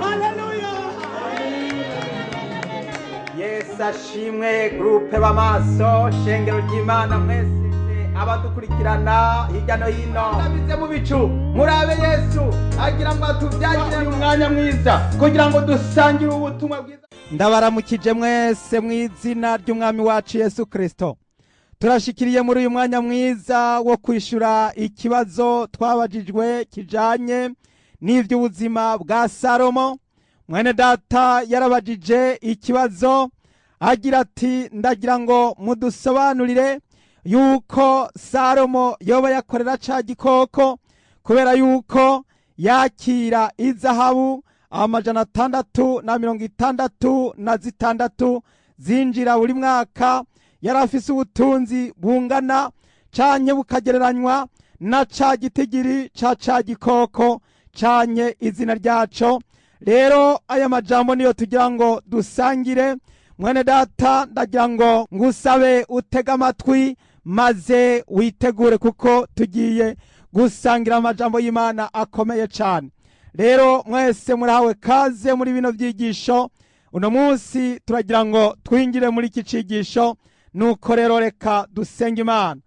Haleluya! Yesu ashimwe. Groupe b'amaso, shengero ry'Imana mwese abadukurikirana hirya no hino, ndabize mu bicu murabe Yesu agira ngo atubyagire uyu mwanya mwiza kugira ngo dusangire ubutumwa bwiza. Ndabaramukije mwese mu izina ry'Umwami wacu Yesu Kristo. Turashikiriye muri uyu mwanya mwiza wo kwishyura ikibazo twabajijwe kijanye n'iby'ubuzima bwa Salomo. Mwene data yarabajije ikibazo agira ati: "Ndagira ngo mudusobanurire yuko Salomo yoba yakorera ca gikoko, kubera yuko yakira izahabu 666 zinjira buri mwaka, yari afise ubutunzi bungana canke bukagereranywa na ca gitigiri ca ca gikoko canke izina ryaco." Rero aya majambo niyo tugira ngo dusangire. Mwene data, ndagira ngo ngusabe utege amatwi maze witegure, kuko tugiye gusangira amajambo y'Imana akomeye cyane. Rero mwese murahawe kaze muri bino byigisho. Uno munsi turagira ngo twingire muri iki cigisho. Nuko rero reka dusenge Imana.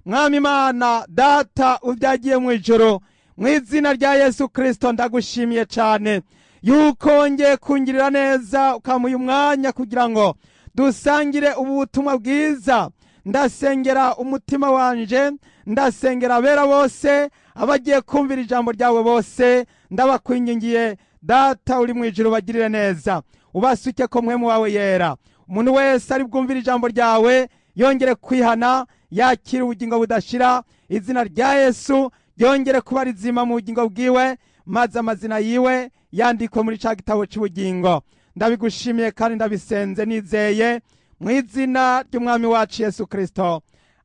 Mwami Imana Data ubyagiye mu ijoro, mu izina rya Yesu Kristo, ndagushimiye cyane yuko wongeye kungirira neza ukamuha umwanya kugira ngo dusangire ubu butumwa bwiza. Ndasengera umutima wanje, ndasengera abera bose, abagiye kumvira ijambo ryawe bose. Ndabakwingingiye, Data uri mu ijuru, bagirire neza, ubasuke ko mpwemu wawe yera. Umuntu wese ari bwumvire ijambo ryawe yongere kwihana, yakira ubugingo budashira, izina rya Yesu ryongere kuba rizima mu bugingo bwiwe, maze amazina yiwe yandikwe muri ca gitabo cy'ubugingo. Ndabigushimiye kandi ndabisenze nizeye mu izina ry'Umwami wacu Yesu Kristo,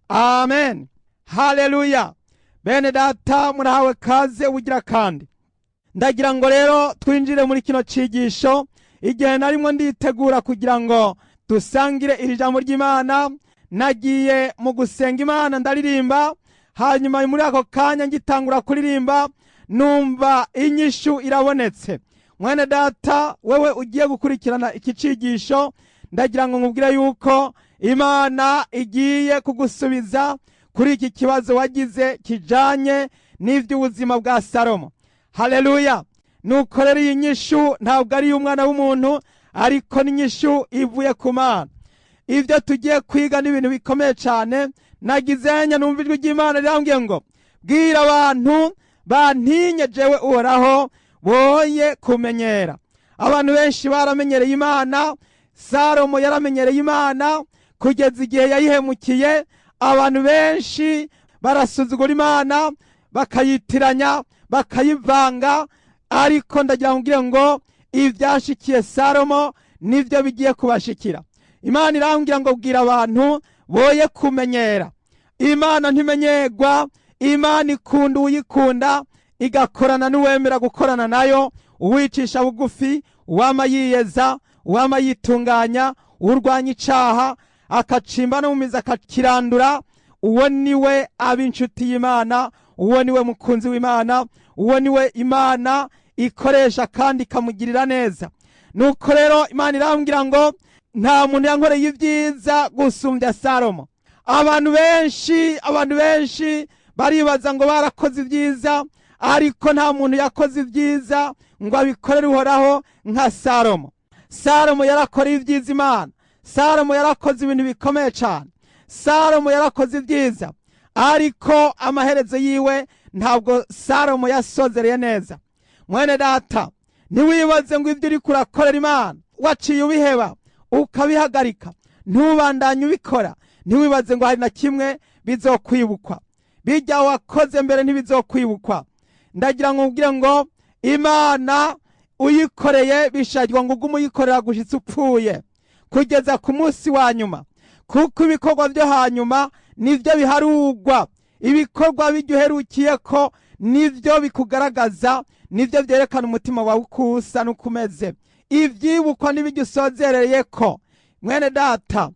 amen. Haleluya! Bene data, murahawe kaze ubugira kandi. Ndagira ngo rero twinjire muri kino cigisho. Igihe narimo nditegura kugira ngo dusangire iri jambo ry'Imana, nagiye mu gusenga Imana, ndaririmba. Hanyuma muri ako kanya ngitangura kuririmba, numva inyishu irabonetse. Mwene data, wewe ugiye gukurikirana iki cigisho, ndagira ngo nkubwire yuko Imana igiye kugusubiza kuri iki kibazo wagize kijanye n'iby'ubuzima bwa Salomo. Haleluya! Nuko rero iyi nyishu ntabwo ari iy'umwana w'umuntu, ariko n'inyishu ivuye ku Mana. Ibyo tugiye kwiga ni ibintu bikomeye cyane. Nagize numva ijwi ry'Imana rirambwiye ngo: "Bwira abantu bantinye jewe Uhoraho, boye kumenyera." Abantu benshi baramenyereye Imana. Salomo yaramenyereye Imana kugeza igihe yayihemukiye. Abantu benshi barasuzugura Imana, bakayitiranya, bakayivanga, ariko ndagira ngo ngo ibyashikiye Salomo nibyo bigiye kubashikira. Imana irambwira ngo: "Bwira abantu boye kumenyera." Imana ntimenyerwa. Imana ikunda uyikunda, igakorana n'uwemera gukorana nayo, uwicisha bugufi, uwama yiyeza, uwama yitunganya, urwanya icaha akacimba no mu mizi akakirandura. Uwo niwe aba inshuti y'Imana, uwo niwe mukunzi w'Imana, uwo niwe Imana ikoresha kandi ikamugirira neza. Nuko rero Imana irambwira ngo nta muntu yankoreye ibyiza gusumbya Salomo. Abantu benshi baribaza ngo barakoze ibyiza, ariko nta muntu yakoze ibyiza ngo abikorere Uhoraho nka Salomo. Salomo yarakoreye ibyiza Imana. Salomo yarakoze ibintu bikomeye cyane. Salomo yarakoze ibyiza, ariko amaherezo yiwe ntabwo Salomo yasozereye neza. Mwene data, ntiwibaze ngo ibyo uri kurakorera Imana waciye ubiheba, ukabihagarika, ntubandanye ubikora, ntiwibaze ngo hari na kimwe bizokwibukwa. Bijya wakoze mbere ntibizokwibukwa. Ndagira ngo ubwire ngo Imana uyikoreye bishagirwa ngo ugume uyikorera gushitsa upfuye, kugeza ku munsi wa nyuma, kuko ibikorwa byo hanyuma nibyo biharugwa. Ibikorwa bijya uherukiye ko nibyo bikugaragaza, nibyo byerekana umutima wawe uko usa n'uko umeze. Ibyibukwa n'ibijya usozereye ko. Mwene data,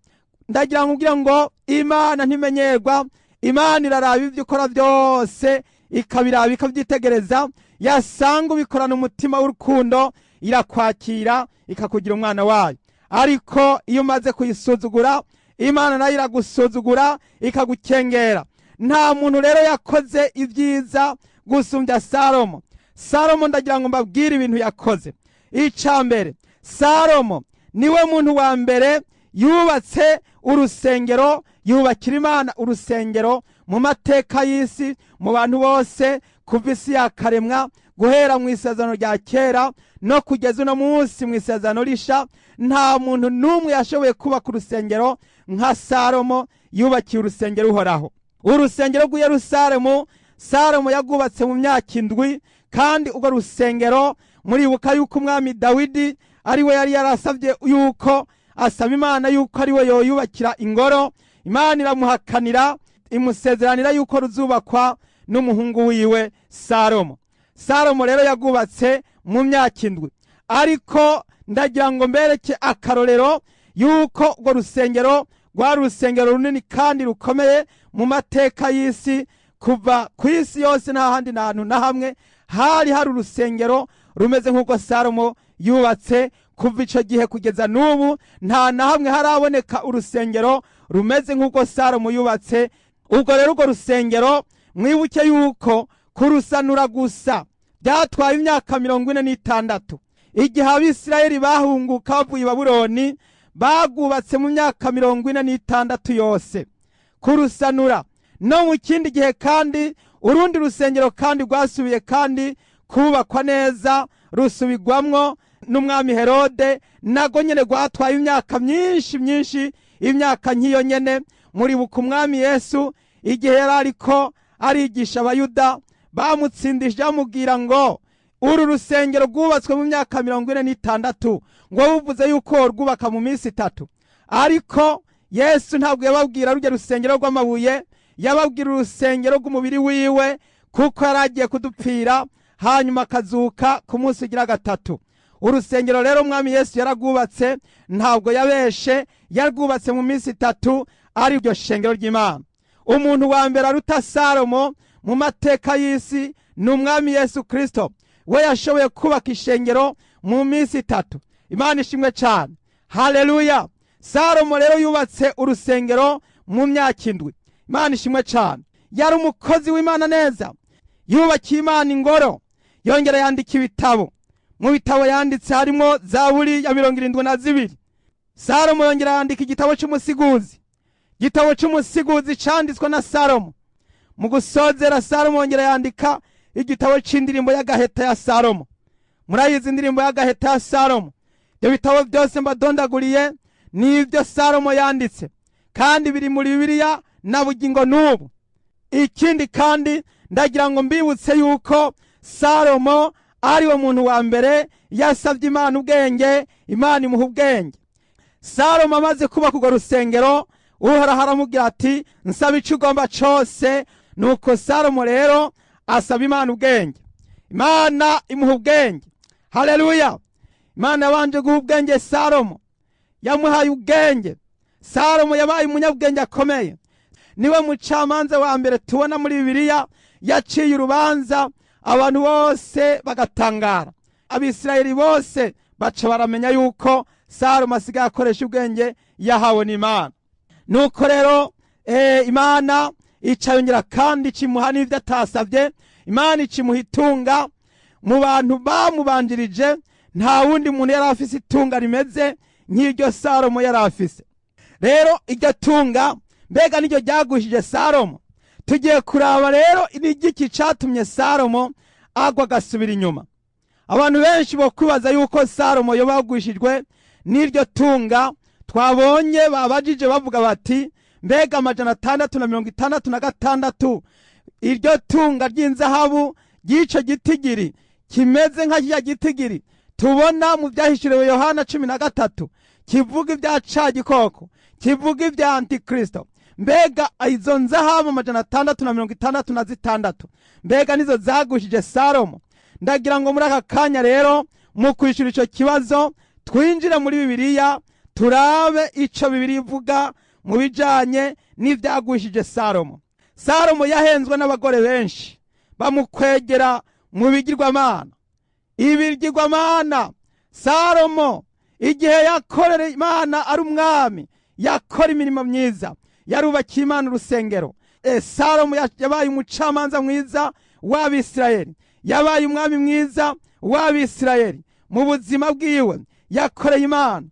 ndagira ngo ubwire ngo Imana ntimenyerwa. Imana iraraba ibyo ukora byose, ikabiraba, ikabyitegereza. Yasanga ubikorana umutima w'urukundo, irakwakira ikakugira umwana wayo. Ariko iyo umaze kuyisuzugura, Imana nayo iragusuzugura ikagukengera. Nta muntu rero yakoze ibyiza gusumbya Salomo. Salomo ndagira ngo mbabwire ibintu yakoze. Icya mbere, Salomo niwe muntu wa mbere yubatse urusengero, yubakira Imana urusengero mu mateka y'isi, mu bantu bose kuva isi yakaremwa, guhera mu isezerano rya kera no kugeza uno munsi mu isezerano risha. Nta muntu n'umwe yashoboye kubaka urusengero nka Salomo yubakiye urusengero Uhoraho. Urusengero rw'i Yerusalemu Salomo yagwubatse mu myaka 7, kandi urwo rusengero muribuka yuko umwami Dawidi ari we yari yarasabye yuko asaba Imana yuko ari we yoyubakira ingoro. Imana iramuhakanira, imusezeranira yuko ruzubakwa n'umuhungu wiwe Salomo. Salomo rero yagwubatse mu myaka 7. Ariko ndagira ngo mbereke akarorero yuko urwo rusengero rwari urusengero runini kandi rukomeye mu mateka y'isi. Kuva ku isi yose nta handi hantu na hamwe hari hari urusengero rumeze nk'uko Salomo yubatse. Kuva ico gihe kugeza n'ubu nta na hamwe haraboneka urusengero rumeze nk'uko Salomo yubatse. Ubwo rero urwo rusengero mwibuke yuko kurusanura gusa byatwaye imyaka 46. Igihe Abisirayeli bahunguka bavuye i Babuloni, bagwubatse mu myaka 46 yose kurusanura. No mu kindi gihe kandi urundi rusengero kandi rwasubiye kandi kubakwa neza, rusubigwamwo n'umwami Herode, nago nyene rwatwaye imyaka myinshi myinshi, imyaka nk'iyo nyene. Muribuka umwami Yesu igihe yari ariko arigisha Abayuda, bamutsindije bamubwira ngo uru rusengero rwubatswe mu myaka 46, ngo buvuze yuko rwubaka mu minsi 3. Ariko Yesu ntabwo yababwira rujya rusengero rw'amabuye, yababwira urusengero rw'umubiri wiwe, kuko yari agiye kudupfira hanyuma akazuka ku munsi ugira 3. Urusengero rero umwami Yesu yaragwubatse, ntabwo yabeshe, yarwubatse mu minsi 3, ari ryo shengero ry'Imana. Umuntu wa mbere aruta Salomo mu mateka y'isi ni umwami Yesu Kristo. We yashoboye kubaka ishengero mu minsi 3. Imana ishimwe cyane, haleluya. Salomo rero yubatse urusengero mu myaka 7. Imana ishimwe cyane. Yari umukozi w'Imana neza, yubakiye Imana ingoro, yongera yandika ibitabo. Mu bitabo yanditse harimo Zaburi ya 72. Salomo yongera yandika igitabo cy'umusiguzi. Igitabo cy'umusiguzi cyanditswe na Salomo. Mu gusozera Salomo yongera yandika igitabo cy'indirimbo y'agaheta ya Salomo. Murayizi indirimbo y'agaheta ya Salomo. Ibyo bitabo byose mbadondaguriye nibyo Salomo yanditse, kandi biri muri Bibiliya na bugingo n'ubu. Ikindi kandi ndagira ngo mbibutse yuko Salomo ari we muntu wa mbere yasabye Imana ubwenge, Imana imuha ubwenge. Salomo amaze kubaka urwo rusengero, Uhoraho aramubwira ati nsaba icyo ugomba cyose. Nuko Salomo rero asaba Imana ubwenge, Imana imuha ubwenge. Haleluya. Imana yabanje guha ubwenge Salomo, yamuhaye ubwenge. Salomo yabaye umunyabwenge akomeye. Niwe mucamanza wa mbere tubona muri Bibiliya yaciye urubanza abantu bose bagatangara. Abisirayeli bose baca baramenya yuko Salomo asigaye akoresha ubwenge yahawe n'Imana. Nuko rero Imana icayongera kandi ikimuha n'ibyo atasabye. Imana ikimuha itunga. Mu bantu bamubanjirije nta wundi muntu yari afise itunga rimeze nk'iryo Salomo yari afise. Rero iryo tunga mbega niryo ryagushije Salomo. Tugiye kuraba rero n'igiki catumye Salomo agwa agasubira inyuma. Abantu benshi bo kwibaza yuko Salomo yobagushijwe n'iryo tunga twabonye babajije bavuga bati mbega 666 iryo tunga ry'inzahabu ry'ico gitigiri kimeze nka kirya gitigiri tubona mu byahishuriwe Yohana 13 kivuga ibya ca gikoko, kivuga ibya Antikristo. Mbega izo nzahabu 666 mbega nizo zagushije Salomo. Ndagira ngo muri aka kanya rero mu kwishura ico kibazo twinjire muri Bibiliya turabe ico Bibiliya ivuga mu bijanye n'ivyagushije Salomo. Salomo yahenzwe n'abagore benshi bamukwegera mu bigirwamana. Ibigirwamana Salomo igihe yakorera Imana ari umwami, yakora imirimo myiza, yarubakiye Imana urusengero. Salomo yabaye umucamanza mwiza w'Abisirayeli, yabaye umwami mwiza w'Abisirayeli. Mu buzima bwiwe yakoreye Imana.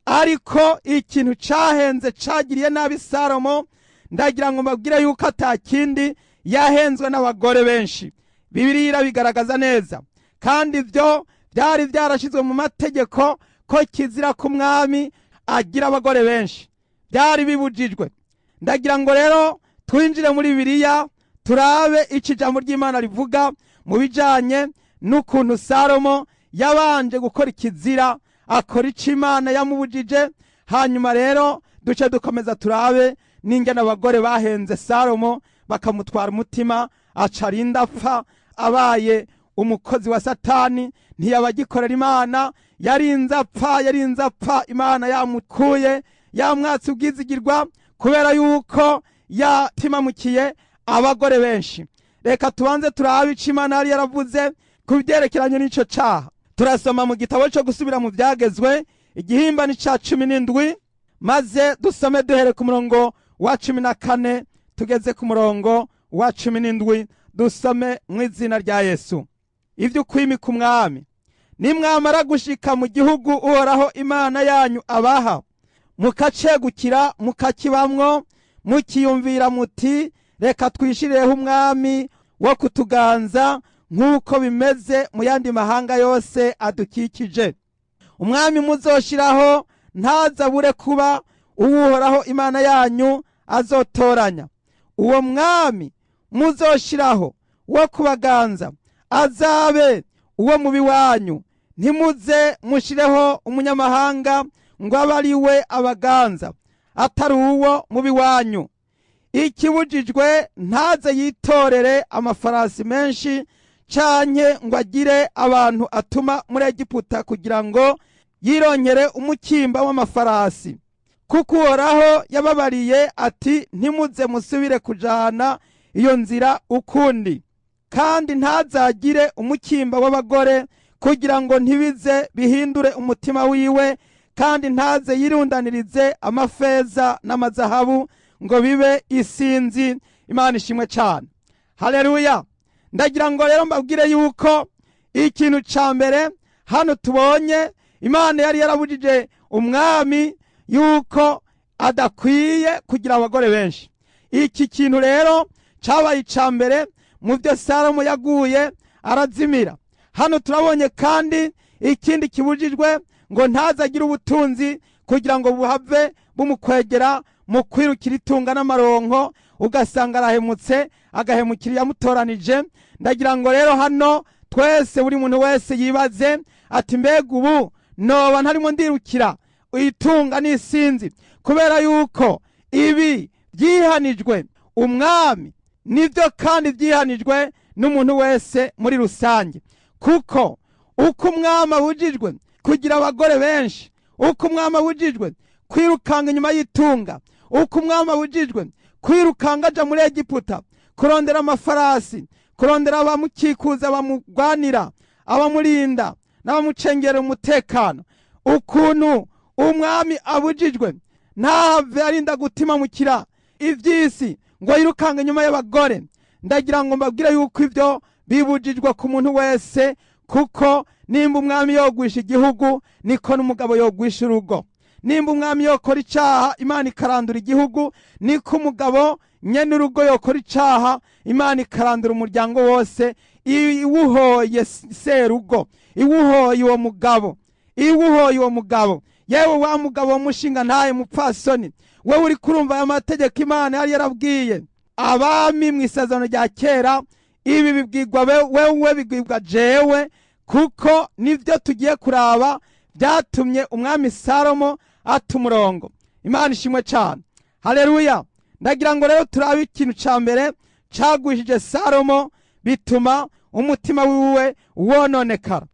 Ariko ikintu cahenze cagiriye nabi Salomo, ndagira ngo mbabwire yuko atakindi yahenzwe n'abagore benshi. Bibiliya irabigaragaza neza, kandi ibyo byari byarashyizwe mu mategeko ko kizira ku mwami agira abagore benshi, byari bibujijwe. Ndagira ngo rero twinjire muri Bibiliya turabe iki ijambo ry'Imana rivuga mu bijanye n'ukuntu Salomo yabanje gukora ikizira, akora icyo Imana yamubujije. Hanyuma rero duce dukomeza turabe n'ingene abagore bahenze Salomo bakamutwara umutima, acarinda apfa abaye umukozi wa Satani, ntiyabagikorera Imana. Yarinze apfa, Imana yamukuye, yamwatse ubwizigirwa kubera yuko yatimamukiye abagore benshi. Reka tubanze turabe ico Imana yari yaravuze ku byerekeranye n'ico caha. Turasoma mu gitabo cyo gusubira mu byagezwe igihimba ni ca 17, maze dusome duhere ku murongo wa 14 tugeze ku murongo wa 17. Dusome mu izina rya Yesu. Ivyo kwimika umwami: nimwamara gushika mu gihugu Uhoraho Imana yanyu abaha, mukacegukira mukakibamwo, mukiyumvira muti reka twishirireho umwami wo kutuganza nk'uko bimeze mu yandi mahanga yose adukikije. Umwami muzoshiraho ntazabure kuba uwuhoraho Imana yanyu azotoranya. Uwo mwami muzoshiraho wo kubaganza azabe uwo mubi wanyu. Ntimuze mushireho umunyamahanga ngo abe ari we abaganza, atari uwo mubi wanyu. Ikibujijwe ntaze yitorere amafarasi menshi canke ngo agire abantu atuma muri Egiputa kugira ngo yironkere umukimba w'amafarasi. Kuko Uhoraho yababariye ati ntimuze musubire kujana iyo nzira ukundi. Kandi ntazagire umukimba w'abagore kugira ngo ntibize bihindure umutima wiwe, kandi ntaze yirundanirize amafeza n'amazahabu ngo bibe isinzi. Imana ishimwe cyane, haleluya. Ndagira ngo rero mbabwire yuko ikintu ca mbere hano tubonye, Imana yari yarabujije umwami yuko adakwiye kugira abagore benshi. Iki kintu rero cabaye ica mbere mu byo Salomo yaguye arazimira. Hano turabonye kandi ikindi kibujijwe, ngo ntazagire ubutunzi kugira ngo buhave bumukwegera mu kwirukira itunga n'amaronko, ugasanga arahemutse, agahemukira yamutoranije. Ndagira ngo rero hano twese buri muntu wese yibaze ati mbega ubu noba ntarimo ndirukira itunga n'isinzi, kubera yuko ibi byihanijwe umwami nibyo kandi byihanijwe n'umuntu wese muri rusange. Kuko uko umwami abujijwe kugira abagore benshi, uko umwami abujijwe kwirukanga inyuma y'itunga, uko umwami abujijwe kwirukanga aja muri Egiputa kurondera amafarasi, kurondera abamukikuza, abamugwanira, abamurinda n'abamucengera umutekano, ukuntu umwami abujijwe ntave arinda gutimamukira ivy'isi ngo yirukanga inyuma y'abagore. Ndagira ngo mbabwire yuko ibyo bibujijwe ku muntu wese, kuko nimba umwami yogwisha igihugu niko n'umugabo yogwisha urugo. Nimba umwami yokora icaha Imana ikarandura igihugu, niko umugabo nyene urugo yokora icaha Imana ikarandura umuryango wose. Iwuhoye serugo, iwuhoye uwo mugabo, iwuhoye uwo mugabo. Yewe wa mugabo w'umushinga ntaye mupfasoni, wewe uri kurumva aya mategeko Imana yari yarabwiye abami mu isezerano rya kera, ibi bibwirwa wewe, bibwirwa jewe, kuko nivyo tugiye kuraba byatumye umwami Salomo ata umurongo. Imana ishimwe cyane, haleluya. Ndagira ngo rero turabe ikintu ca mbere cagwishije Salomo bituma umutima wiwe wononekara.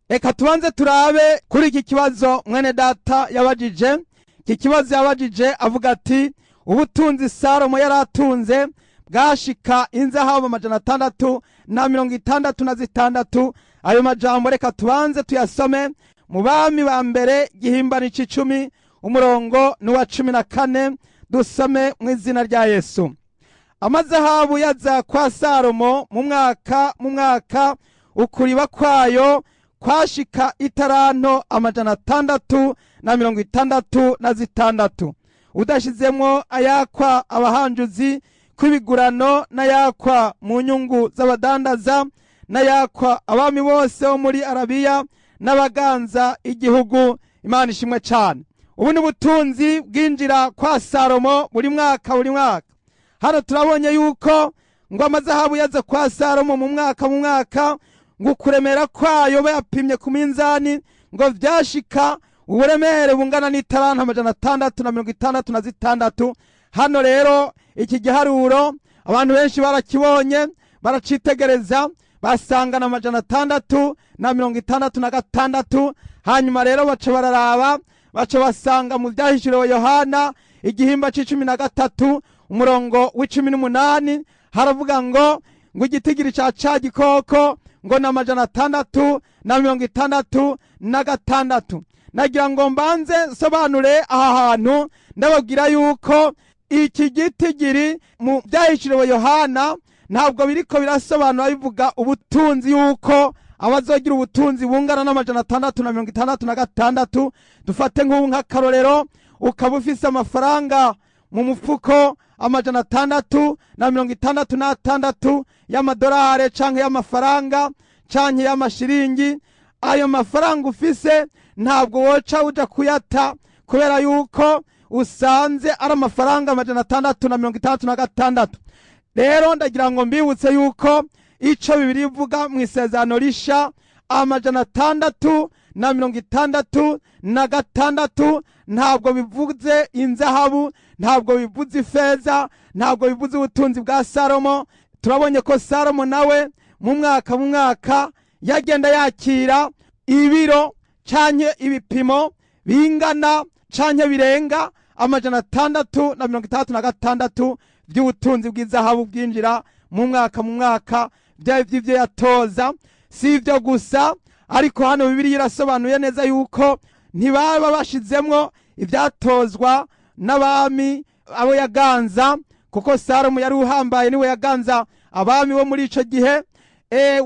Reka tubanze turabe kuri iki kibazo mwene data yabajije. Iki kibazo yabajije avuga ati ubutunzi Salomo yaratunze bwashika inzahabu 600 na mirongo itandatu na zitandatu. Ayo majambo reka tubanze tuyasome mu Bami ba Mbere igihimbano c'icumi, umurongo n'uwa 14, dusome mu izina rya Yesu. Amazahabu yaza kwa Salomo mu mwaka mu mwaka, ukuriba kwayo kwashika itaranto 666, udashizemwo ayakwa abahanjuzi kw'ibigurano n'ayakwa mu nyungu z'abadandaza n'ayakwa abami bose bo muri Arabiya n'abaganza igihugu. Imana ishimwe cyane. Ubu ni ubutunzi bwinjira kwa Salomo buri mwaka buri mwaka. Hano turabonye yuko ngo amazahabu yaza kwa Salomo mu mwaka mu mwaka, ngo kuremera kwayo bayapimye ku minzani ngo vyashika uburemere bungana n'itaranto 666. Hano rero iki giharuro abantu benshi barakibonye, baracitegereza, basanga na 666. Hanyuma rero baca bararaba, baca basanga mu Vyahishuriwe Yohana igihimba c'13 umurongo w'18 haravuga ngo igitigiri ca ca gikoko ngo na 666. Nagira ngo mbanze nsobanure aha hantu, ndababwira yuko iki gitigiri mu Vyahishuriwe Yohana ntabwo biriko birasobanura bivuga ubutunzi yuko abazogira ubutunzi bungana n'amajana atandatu na mirongo itandatu na gatandatu. Dufate nk'ubu nk'akarorero, ukaba ufise amafaranga mu mufuko 666 y'amadolari canke y'amafaranga canke y'amashiringi. Ayo mafaranga ufise ntabwo woca uja kuyata kubera yuko usanze ari amafaranga 666. Rero ndagira ngo mbibutse yuko ico Bibiliya ivuga mu Isezerano Risha, 666 ntabwo bivuze inzahabu, ntabwo bivuze ifeza, ntabwo bivuze ubutunzi bwa Salomo. Turabonye ko Salomo nawe mu mwaka mu mwaka yagenda yakira ibiro canke ibipimo bingana canke birenga 666 by'ubutunzi bw'izahabu bwinjira mu mwaka mu mwaka, by'ibyo yatoza. Si ibyo gusa, ariko hano Bibiliya irasobanuye neza yuko ntibaba bashizemwo ibyatozwa n'abami abo yaganza, kuko Salomo yari uhambaye, niwe yaganza abami bo muri ico gihe.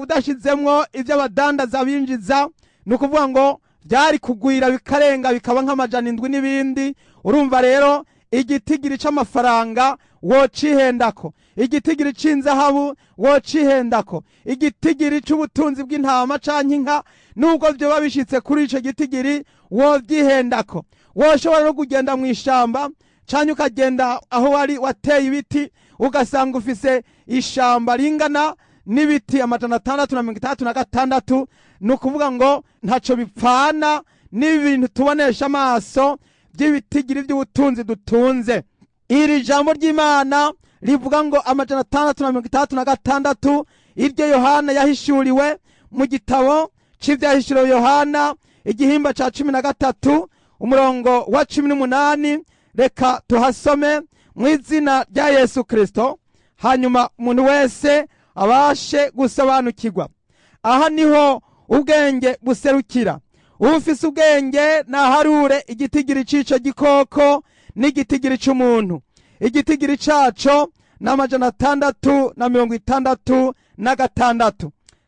Udashizemwo ibyo abadandaza binjiza, ni ukuvuga ngo byari kugwira bikarenga bikaba nk'700 n'ibindi. Urumva rero igitigiri c'amafaranga wocihendako, igitigiri c'inzahabu wocihendako, igitigiri c'ubutunzi bw'intama canke inka, nubwo vyoba bishitse kuri ico gitigiri wovyihendako. Woshobora no kugenda mu ishamba canke ukagenda aho wari wateye ibiti, ugasanga ufise ishamba ringana n'ibiti 666. Ni ukuvuga ngo ntaco bipfana n'ibintu tubonesha amaso by'ibitigiri by'ubutunzi dutunze. Iri jambo ry'Imana rivuga ngo 666 iryo Yohana yahishuriwe mu gitabo c'Ivyahishuriwe Yohana igihimba ca 13 umurongo wa 18. Reka tuhasome mu izina rya Yesu Kristo, hanyuma umuntu wese abashe gusobanukirwa. Aha niho ubwenge buserukira. Ufise ubwenge naharure igitigiri c'ico gikoko n'igitigiri c'umuntu. Igitigiri caco na 666.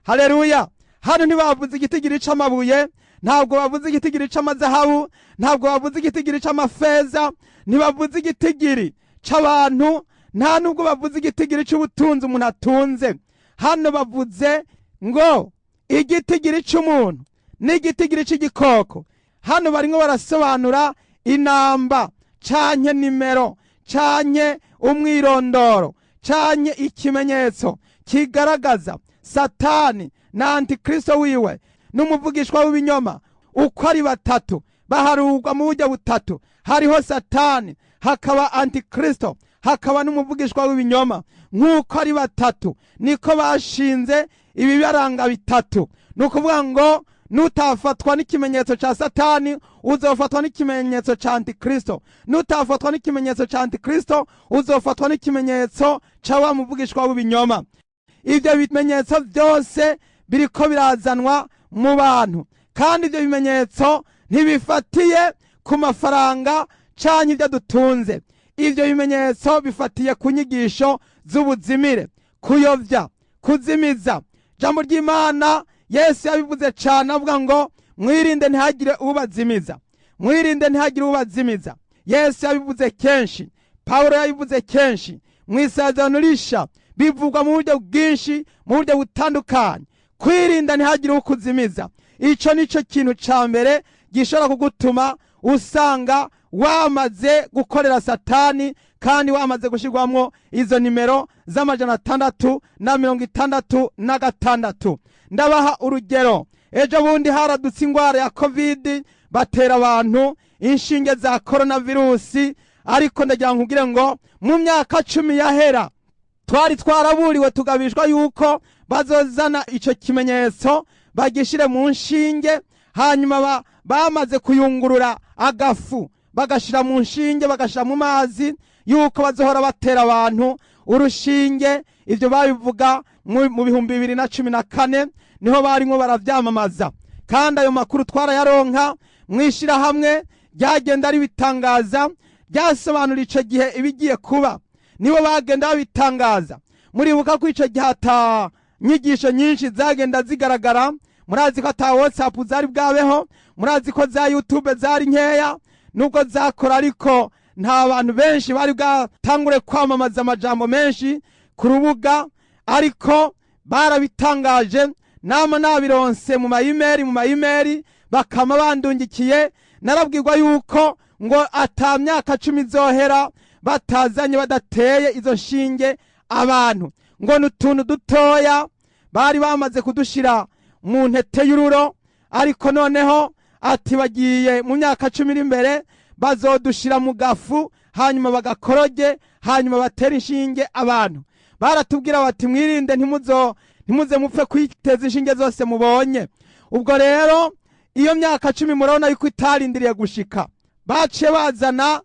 Haleluya! Hano ntibavuze igitigiri c'amabuye, ntabwo bavuze igitigiri c'amazahabu, ntabwo bavuze igitigiri c'amafeza, ntibavuze igitigiri c'abantu, nta nubwo bavuze igitigiri c'ubutunzi umuntu atunze. Hano bavuze ngo igitigiri c'umuntu n'igitigiri c'igikoko. Hano barimwo barasobanura inamba canke nimero canke umwirondoro canke ikimenyetso kigaragaza Satani na Antikristo wiwe n'umuvugishwa w'ibinyoma uko ari batatu, baharugwa mu buryo butatu. Hariho Satani, hakaba Antikristo, hakaba n'umuvugishwa w'ibinyoma. Nk'uko ari batatu niko bashinze ibibaranga bitatu. Ni ukuvuga ngo nutafatwa n'ikimenyetso ca Satani uzofatwa n'ikimenyetso ca Antikristo, nutafatwa n'ikimenyetso ca Antikristo uzofatwa n'ikimenyetso ca wa muvugishwa w'ibinyoma. Ibyo bimenyetso byose biriko birazanwa mu bantu, kandi ibyo bimenyetso ntibifatiye ku mafaranga canke ibyo dutunze. Ibyo bimenyetso bifatiye ku nyigisho z'ubuzimire, kuyovya, kuzimiza. Jambo ry'Imana Yesu yabivuze cane avuga ngo mwirinde ntihagire ubazimiza, mwirinde ntihagire ubazimiza. Yesu yabivuze kenshi, Pawulo yabivuze kenshi, mw'isezerano risha bivugwa mu buryo bwinshi, mu buryo butandukanye. Kwirinda ntihagire ukuzimiza, ico nico kintu ca mbere gishobora kugutuma usanga wamaze gukorera Satani kandi wamaze gushirwamwo izo nimero z'666. Ndabaha urugero. Ejo bundi haradutse ingwara ya COVID, batera abantu inshinge za coronavirusi, ariko ndagira nkubwire ngo mu myaka 10 yahera twari twaraburiwe tugabishwa yuko bazozana ico kimenyetso bagishire mu nshinge, hanyuma bamaze kuyungurura agafu bagashira mu nshinge, bagashira mu mazi, yuko bazohora batera abantu urushinge. Ivyo babivuga mu 2014 niho barimo baravyamamaza, kandi ayo makuru twarayaronka mwishira hamwe ryagenda ari bitangaza, ryasobanura ico gihe ibigiye kuba, nibo bagenda babitangaza. Muribuka ko ico gihe ata nyigisho nyinshi zagenda zigaragara, murazi ko ata WhatsApp zari bwabeho, murazi ko za YouTube zari nkeya nubwo zakora, ariko nta bantu benshi bari bwatangure kwamamaza amajambo menshi ku rubuga, ariko barabitangaje. Nama nabironse mu mayimeri bakama bandungikiye, narabwirwa yuko ngo ata myaka 10 izohera batazanye badateye izo nshinge abantu, ngo n'utuntu dutoya bari bamaze kudushira mu ntete y'ururo, ariko noneho ati bagiye mu myaka 10 iri imbere bazodushira mu gafu, hanyuma bagakoroge, hanyuma batera inshinge abantu. Baratubwira bati mwirinde ntimuze mupfe kwiteza inshinge zose mubonye. Ubwo rero iyo myaka 10 murabona yuko itarindiriye gushika, baciye bazana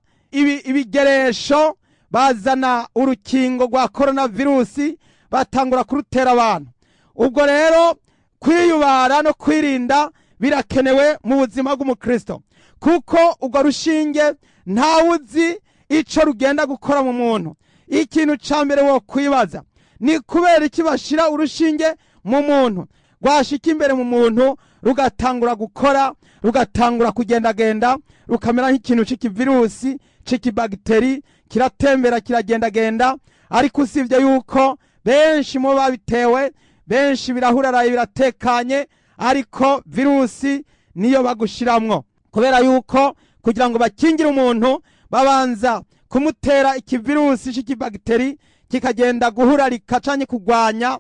ibigeresho, bazana urukingo rwa coronavirusi, batangura kurutera abantu. Ubwo rero kwiyubara no kwirinda birakenewe mu buzima bw'umukristo, kuko ubwo rushinge ntawuzi ico rugenda gukora mu muntu. Ikintu ca mbere wo kwibaza ni kubera iki bashira urushinge mu muntu, rwashika imbere mu muntu rugatangura gukora, rugatangura kugendagenda, rukamera nk'ikintu c'ikivirusi c'ikibagiteri, kiratembera kiragendagenda. Ariko usivye yuko benshi mu babitewe, benshi birahuraraye biratekanye, ariko virusi niyo bagushiramwo, kubera yuko kugira ngo bakingire umuntu babanza kumutera ikivirusi c'ikibagiteri kikagenda guhurarika canke kugwanya.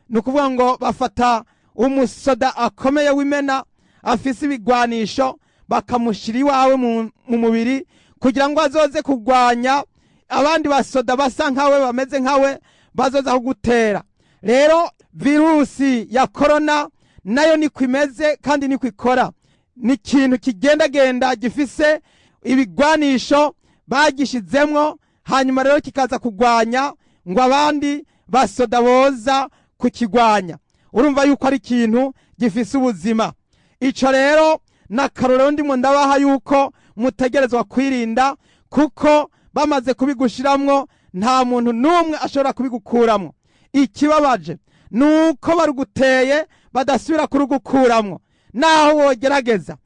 Nukuvuga ngo bafata umusoda akomeye w'imena afise ibigwanisho bakamushira iwawe mu mubiri kugira ngo azoze kugwanya abandi basoda basa nkawe, bameze nkawe, bazoza kugutera. Rero virusi ya corona nayo niko imeze kandi niko ikora. Ni ikintu kigendagenda gifise ibigwanisho bagishizemwo, hanyuma rero kikaza kugwanya ngo abandi basoda boza kukigwanya. Urumva yuko ari ikintu gifise ubuzima. Ico rero nakarorero ndimo ndabaha yuko mutegerezwa kwirinda, kuko bamaze kubigushiramwo nta muntu n'umwe ashobora kubigukuramwo. Ikibabaje nuko baruguteye badasubira kurugukuramwo, naho wogerageza,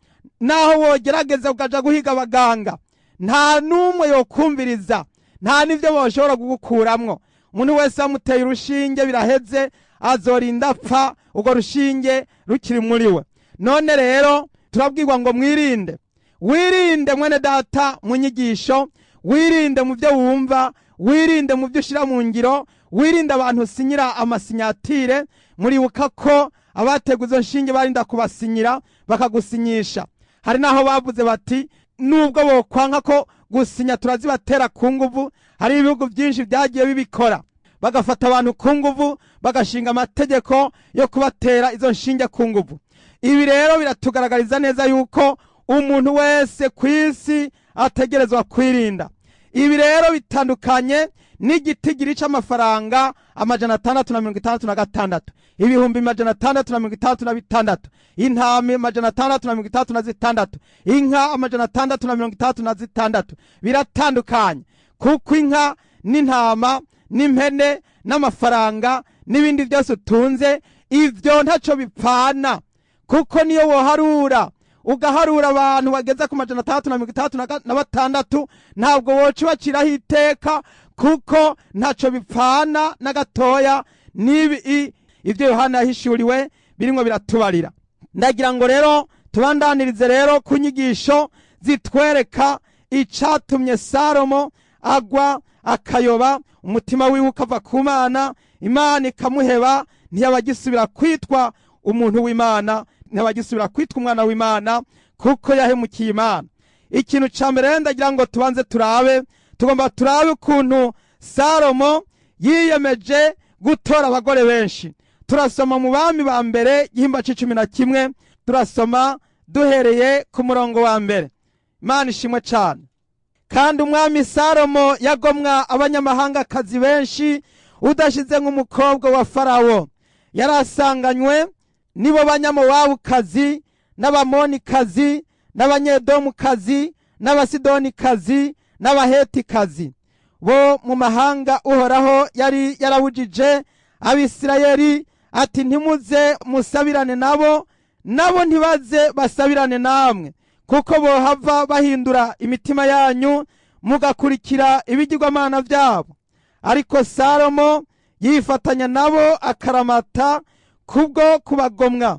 naho wogerageza ukaja guhiga abaganga, nta n'umwe yokumviriza, nta n'ivyo boshobora kugukuramwo. Umuntu wese amuteye urushinge biraheze, azorinda apfa urwo rushinge rukiri muri we. None rero turabwirwa ngo mwirinde, wirinde mwene data mu nyigisho, wirinde mu byo wumva, wirinde mu byo ushira mu ngiro, wirinde abantu usinyira amasinyatire. Muribuka ko abateguye izo nshinge barinda kubasinyira bakagusinyisha. Hari naho bavuze bati nubwo bokwanka ko gusinya turazibatera ku nguvu. Hari ibihugu byinshi byagiye bibikora, bagafata abantu ku nguvu, bagashinga amategeko yo kubatera izo nshinge ku nguvu. Ibi rero biratugaragariza neza yuko umuntu wese ku isi ategerezwa kwirinda. Ibi rero bitandukanye n'igitigiri c'amafaranga 666, 666,000, intama 666, inka 666. Biratandukanye kuko inka n'intama n'impene n'amafaranga n'ibindi byose utunze, ivyo ntaco bipfana, kuko niyo woharura ugaharura abantu bageze ku 666 ntabwo woca ubaciraho iteka, kuko ntaco bipfana na gatoya n'ibi ivyo Yohana yahishuriwe birimwo biratubarira. Ndagira ngo rero tubandanirize rero ku nyigisho zitwereka icatumye Salomo agwa akayoba, umutima wiwe ukava ku Mana, Imana ikamuheba, ntiyabagisubira kwitwa umuntu w'Imana, ntiyabagisubira kwitwa umwana w'Imana, kuko yahemukiye Imana. Ikintu ca mbere ndagira ngo tubanze turabe, tugomba turabe ukuntu Salomo yiyemeje gutora abagore benshi. Turasoma mu Bami ba mbere igihimba c'11, turasoma duhereye ku murongo wa mbere. Imana ishimwe cane. Kandi umwami Salomo yagomwa abanyamahangakazi benshi, udashize nk'umukobwa wa Farawo. Yarasanganywe nibo Banyamowabukazi n'Abamonikazi n'Abanyedomukazi n'Abasidonikazi n'Abahetikazi bo mu mahanga Uhoraho yari yarabujije Abisirayeli, ati ntimuze musabirane nabo, nabo ntibaze basabirane namwe, kuko bohava bahindura imitima yanyu mugakurikira ibigirwamana byabo. Ariko Salomo yifatanya nabo akaramata kubwo kubagomwa.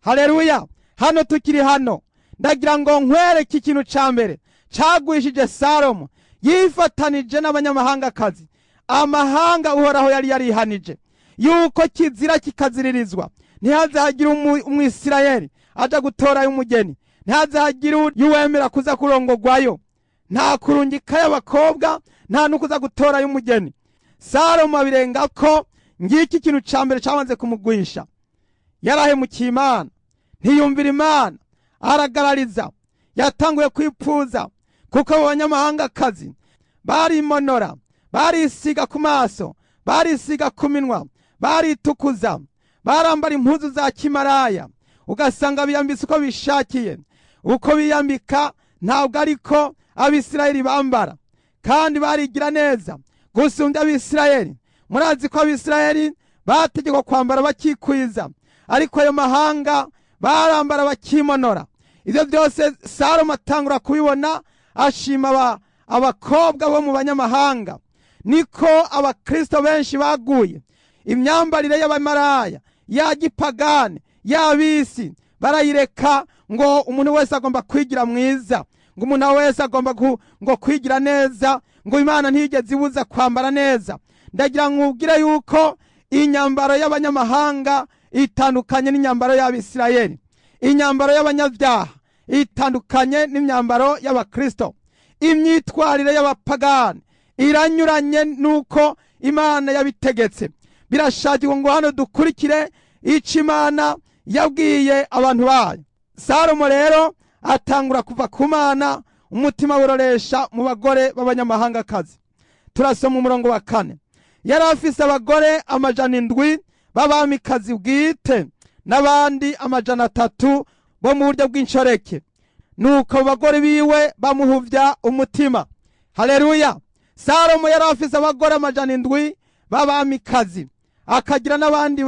Haleluya! Hano tukiri hano ndagira ngo nkwereke ikintu ca mbere cagwishije Salomo. Yifatanije n'abanyamahangakazi, amahanga Uhoraho yari yarihanije yuko kizira kikaziririzwa, ntihaze hagire Umwisirayeli aja gutorayo umugeni, ntihaze hagire uwemera kuza kurongogwayo, nta kurungikayo abakobwa, nta n'ukuza gutorayo umugeni. Salomo abirenga ko ngiki ikintu ca mbere cabanze kumugwisha. Yarahemukiye Imana, ntiyumvira Imana, aragarariza, yatanguye kwipfuza, kuko abo banyamahangakazi barimonora, barisiga ku maso, barisiga ku minwa, baritukuza, barambara impuzu za kimaraya, ugasanga biyambitse uko bishakiye. Uko biyambika ntabwo ariko Abisirayeli bambara, kandi barigira neza gusumbya Abisirayeli. Murazi ko Abisirayeli bategekwa kwambara bakikwiza, ariko ayo mahanga barambara bakimonora. Ivyo byose Salomo atangura kubibona, ashima abakobwa bo mu banyamahanga. Niko abakristo benshi baguye. Imyambarire y'abamaraya, ya gipagani, y'abisi barayireka, ngo umuntu wese agomba kwigira mwiza, ngo umuntu wese agomba ngo kwigira neza, ngo Imana ntiyigeze ibuza kwambara neza. Ndagira nkubwire yuko inyambaro y'abanyamahanga itandukanye n'inyambaro y'Abisirayeli, inyambaro y'abanyabyaha itandukanye n'imyambaro y'abakristo, imyitwarire y'abapagani iranyuranye nuko Imana yabitegetse. Birashakirwa ngo hano dukurikire ico Imana yabwiye abantu bayo. Salomo rero atangura kuva ku Mana, umutima wororesha mu bagore b'abanyamahangakazi. Turasoma umurongo wa 4. Yari afise abagore 700 b'abamikazi bwite n'abandi 300 bo mu buryo bw'inshoreke. Nuko abagore biwe bamuhuvya umutima. Haleluya! Salomo yari afise abagore 700 b'abamikazi, akagira n'abandi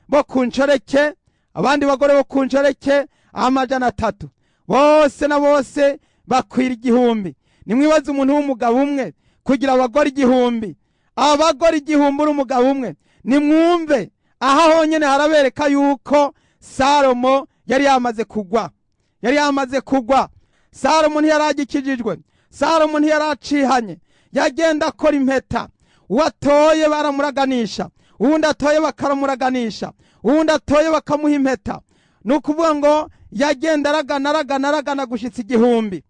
bo ku nshoreke, abandi bagore bo ku nshoreke 300, bose na bose bakwira 1000. Nimwibaze umuntu w'umugabo umwe kugira abagore 1000, abagore 1000 uri umugabo umwe. Nimwumve aha honyene harabereka yuko Salomo yari yamaze kugwa, yari yamaze kugwa. Salomo ntiyaragikijijwe, Salomo ntiyaracihanye, yagenda akora impeta. Uwatoye baramuraganisha, uwundi atoye bakaramuraganisha, uwundi atoye bakamuha impeta. Nukuvuga ngo yagenda aragana aragana aragana gushitsa 1000.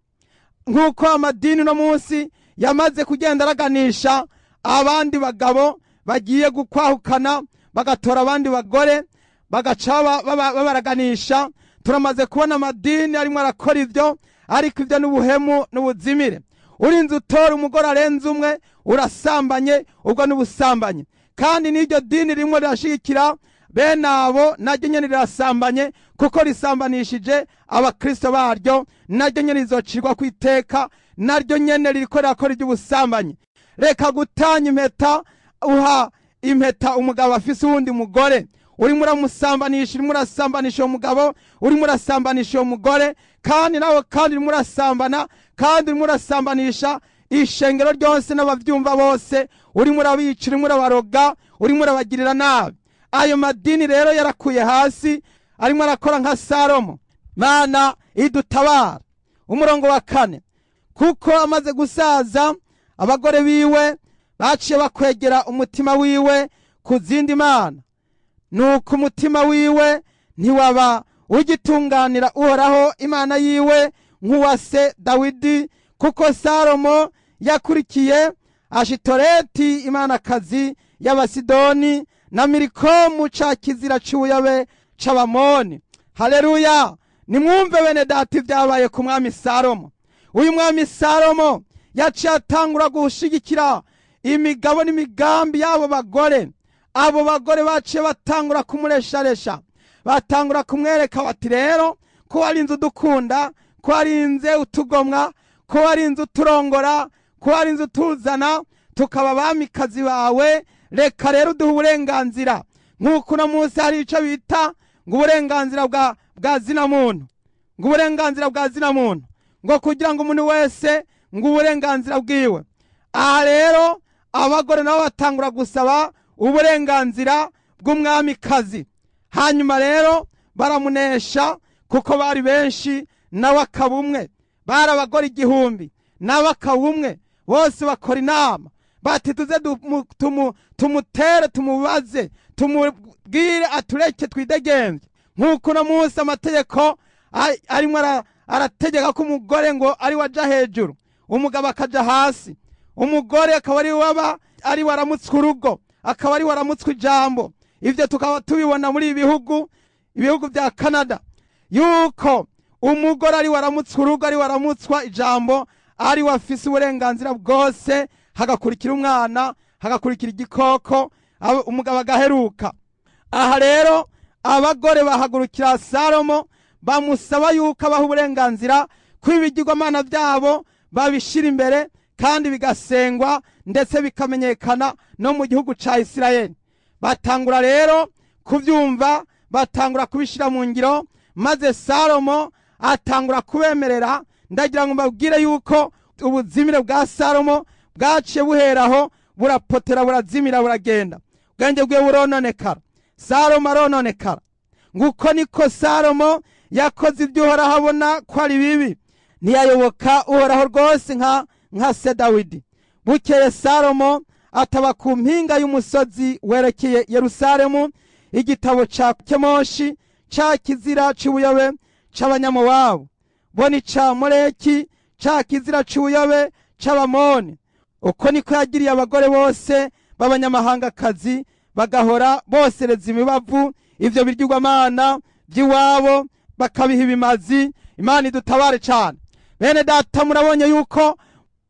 Nkuko amadini no munsi yamaze kugenda araganisha abandi bagabo bagiye gukwahukana, bagatora abandi bagore bagaca babaraganisha. Turamaze kubona amadini arimo arakora ivyo, ariko ivyo n'ubuhemu n'ubuzimire. Urinze utora umugore arenze umwe urasambanye, ubwo n'ubusambanye. Kandi n'iryo dini rimwe rirashigikira bene abo, naryo nyene rirasambanye, kuko risambanishije abakristo baryo, naryo nyene rizocirwa kwiteka, naryo nyene ririko rirakora iby'ubusambanyi. Reka gutanya impeta, uha impeta umugabo afise uwundi mugore, urimo uramusambanisha, urimo urasambanisha uwo mugabo, urimo urasambanisha uwo mugore, kandi nawe kandi urimo urasambana, kandi urimo urasambanisha ishengero ryose n'abavyumva bose, urimo urabica, urimo urabaroga, urimo urabagirira nabi. Ayo madini rero yarakuye hasi, arimo arakora nka Salomo. Mana idutabara. Umurongo wa 4, kuko amaze gusaza abagore biwe baciye bakwegera umutima wiwe ku zindi mana, nuko umutima wiwe ntiwaba ugitunganira Uhoraho Imana yiwe nk'uwa se Dawidi, kuko Salomo yakurikiye Ashitoreti imanakazi y'Abasidoni na Milikomu ca kizira c'ubuyobe c'Abamoni. Haleluya! Nimwumve bene data ibyabaye ku mwami Salomo. Uyu mwami Salomo yaciye atangura gushigikira imigabo n'imigambi y'abo bagore. Abo bagore baciye batangura kumuresharesha, batangura kumwereka bati rero ko warinze udukunda, ko warinze utugomwa, ko warinze uturongora, ko warinze utuzana tukaba abamikazi bawe, reka rero uduhe uburenganzira. Nk'uko uno munsi hari ico bita ngo uburenganzira bwa zina muntu, ngo uburenganzira bwa zina muntu, ngo kugira ngo umuntu wese ngo uburenganzira bwiwe. Aha rero abagore nabo batangura gusaba uburenganzira bw'umwamikazi. Hanyuma rero baramunesha, kuko bari benshi nawe akaba umwe. Bari abagore 1000 nawe akaba umwe, bose bakora inama bati tuze tumutere, tumubaze, tumubwire atureke twidegemvye. Nk'uko uno munsi amategeko arimo arategeka ko umugore ngo ari we aja hejuru, umugabo akaja hasi, umugore akaba ari we aba ari we aramutswa urugo, akaba ari we aramutswa ijambo. Ivyo tukaba tubibona muri ibi bihugu, ibihugu vya Canada, yuko umugore ari we aramutswa urugo, ari we aramutswa ijambo, ari we afise uburenganzira bwose, hagakurikira umwana, hagakurikira igikoko, umugabo agaheruka. Aha rero abagore bahagurukira Salomo, bamusaba yuko abaha uburenganzira ko ibigirwamana byabo babishira imbere kandi bigasengwa ndetse bikamenyekana no mu gihugu ca Isirayeli. Batangura rero kuvyumva, batangura kubishira mu ngiro, maze Salomo atangura kubemerera. Ndagira ngo mbabwire yuko ubuzimire bwa Salomo bwaciye buheraho, burapotera, burazimira, buragenda, ubwenge bwe burononekara. Salomo arononekara. Nguko niko Salomo yakoze ibyo Uhoraho abona ko ari bibi, ntiyayoboka Uhoraho rwose nka se Dawidi. Bukeye Salomo ataba ku mpinga y'umusozi werekeye Yerusalemu, igitabo ca Kemoshi ca kizira c'ubuyobe c'Abanyamowabu, bo ni ca Moleki ca kizira c'ubuyobe c'Abamoni. Uko niko yagiriye abagore bose b'abanyamahangakazi, bagahora bosereza imibavu ivyo birigwamana by'iwabo, bakabiha ibimazi. Imana idutabare cane. Bene data, murabonye yuko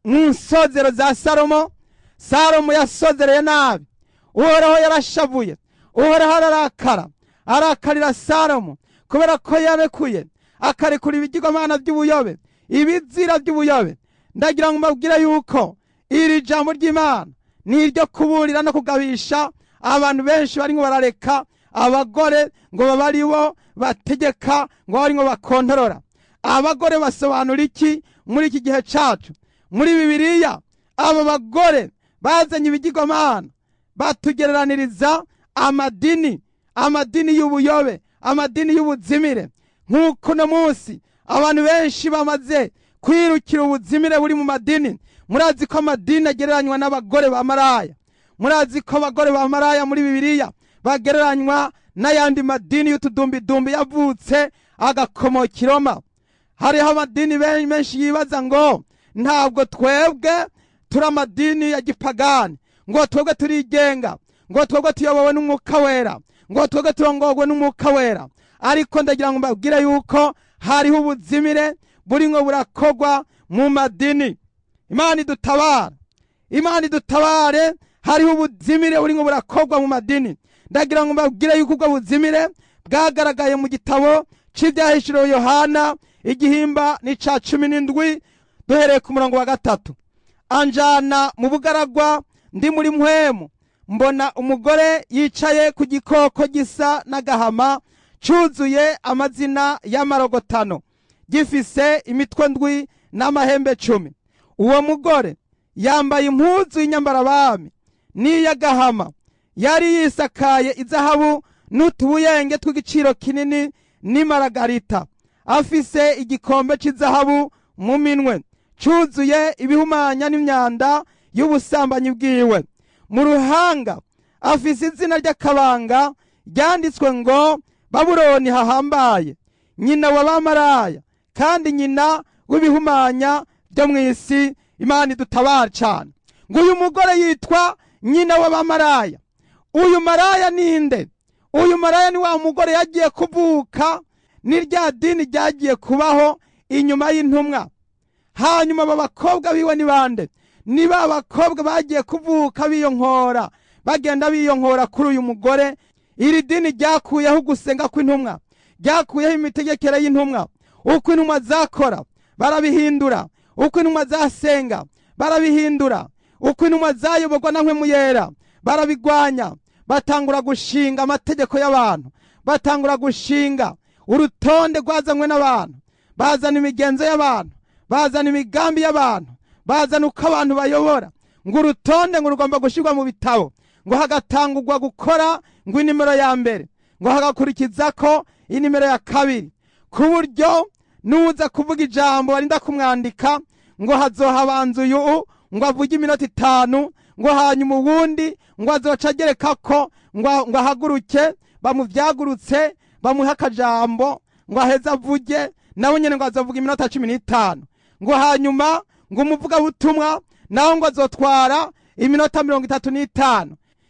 mu nsozero za Salomo, Salomo yasozereye nabi. Uhoraho yarashavuye, Uhoraho ararakara, arakarira Salomo kubera ko yarekuye akarekura ibigirwamana by'ubuyobe, ibizira by'ubuyobe. Ndagira ngo mbabwire yuko iri jambo ry'Imana ni iryo kuburira no kugabisha abantu benshi barimo barareka abagore ngo babe ari bo bategeka, ngo babe ari bo bakontorora. Abagore basobanura iki muri iki gihe cacu? Muri Bibiliya abo bagore bazanye ibigirwamana batugereraniriza amadini, amadini y'ubuyobe, amadini y'ubuzimire. Nk'uko uno munsi abantu benshi bamaze kwirukira ubuzimire buri mu madini. Murazi ko amadini agereranywa n'abagore ba maraya. Murazi ko abagore ba maraya muri Bibiliya bagereranywa n'ayandi madini y'utudumbidumbi yavutse agakomoka i Roma. Hariho amadini menshi yibaza ngo ntabwo twebwe turi amadini ya gipagani, ngo twebwe turigenga, ngo twebwe tuyobowe n'umwuka wera, ngo twebwe turongorwe n'umwuka wera. Ariko ndagira ngo mbabwire yuko hariho ubuzimire burimwo burakogwa mu madini. Imana idutabare, Imana idutabare. Hariho ubuzimire burimo burakorwa mu madini. Ndagira ngo mbabwire yuko ubwo buzimire bwagaragaye mu gitabo cy'ibyahishuriwe Yohana, igihimba ni ca 17, duhereye ku murongo wa 3. Anjana mu bugaragwa ndi muri mpwemu, mbona umugore yicaye ku gikoko gisa n'agahama, cyuzuye amazina y'amarogotano, gifise imitwe 7 n'amahembe 10. Uwo mugore yambaye impuzu y'inyambarabami n'iy'agahama, yari yisakaye izahabu n'utubuyenge tw'igiciro kinini n'imaragarita, afise igikombe cy'izahabu mu minwe cyuzuye ibihumanya n'imyanda y'ubusambanyi bwiwe. Mu ruhanga afise izina ry'akabanga ryanditswe ngo Babuloni hahambaye, nyina wa bamaraya kandi nyina w'ibihumanya byo mu isi. Imana idutabare cyane. Ngo uyu mugore yitwa nyina wa bamaraya. Uyu maraya ninde? Uyu maraya ni wa mugore yagiye kuvuka ni rya dini ryagiye kubaho inyuma y'intumwa. Hanyuma aba bakobwa biwe ni bande? Ni ba bakobwa bagiye kuvuka biyonkora, bagenda biyonkora kuri uyu mugore. Iri dini ryakuyeho gusenga kw'intumwa, ryakuyeho imitegekere y'intumwa. Uko intumwa zakora barabihindura, uko intumwa zasenga barabihindura, uko intumwa zayoborwa na Mpwemu Yera barabigwanya. Batangura gushinga amategeko y'abantu, batangura gushinga urutonde rwazanywe n'abantu, bazana imigenzo y'abantu, bazana imigambi y'abantu, bazana uko abantu bayobora. Ngo urutonde ngo rugomba gushyirwa mu bitabo, ngo hagatangurwa gukora ngo inimero ya mbere, ngo hagakurikiza ko inimero ya 2, ku buryo nuza kuvuga ijambo barinda kumwandika ngo hazohabanza uyu ngo avuge iminota 5, ngo hanyuma uwundi ngo azoca agereka ko ngo ahaguruke, bamuvyagurutse bamuhe akajambo ngo aheze avuge, nawe nyene ngo azovuga iminota 15, ngo hanyuma ngo umuvugabutumwa nawe ngo azotwara iminota 35.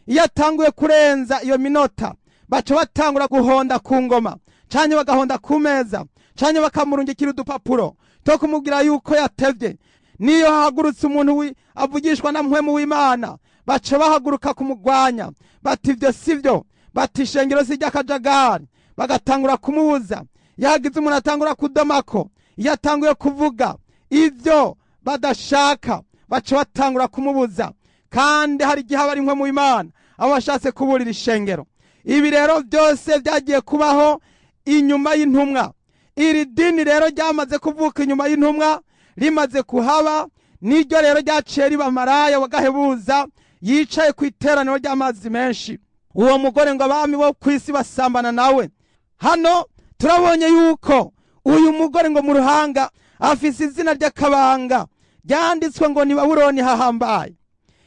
Iyo atanguye kurenza iyo minota baca batangura guhonda ku ngoma, canke bagahonda ku meza, canke bakamurungikira udupapuro two kumubwira yuko yatevye. Niyo hahagurutse umuntu avugishwa na Mpwemu w'Imana, baca bahaguruka kumugwanya, bati ivyo sivyo, bati ishengero si ry'akajagari, bagatangura kumubuza. Yagize umuntu atangura kudomako, iyo atanguye kuvuga ivyo badashaka baca batangura kumubuza. Kandi hari igihe aba ari Mpwemu w'Imana abo bashatse kuburira ishengero. Ibi rero byose byagiye kubaho inyuma y'intumwa. Iri dini rero ryamaze kuvuka inyuma y'intumwa, rimaze kuhaba, niryo rero ryaciye riba maraya wagahebuza yicaye ku iteraniro ry'amazi menshi. Uwo mugore ngo abami bo ku isi basambana nawe. Hano turabonye yuko uyu mugore ngo mu ruhanga afise izina ry'akabanga ryanditswe ngo ni Babuloni hahambaye.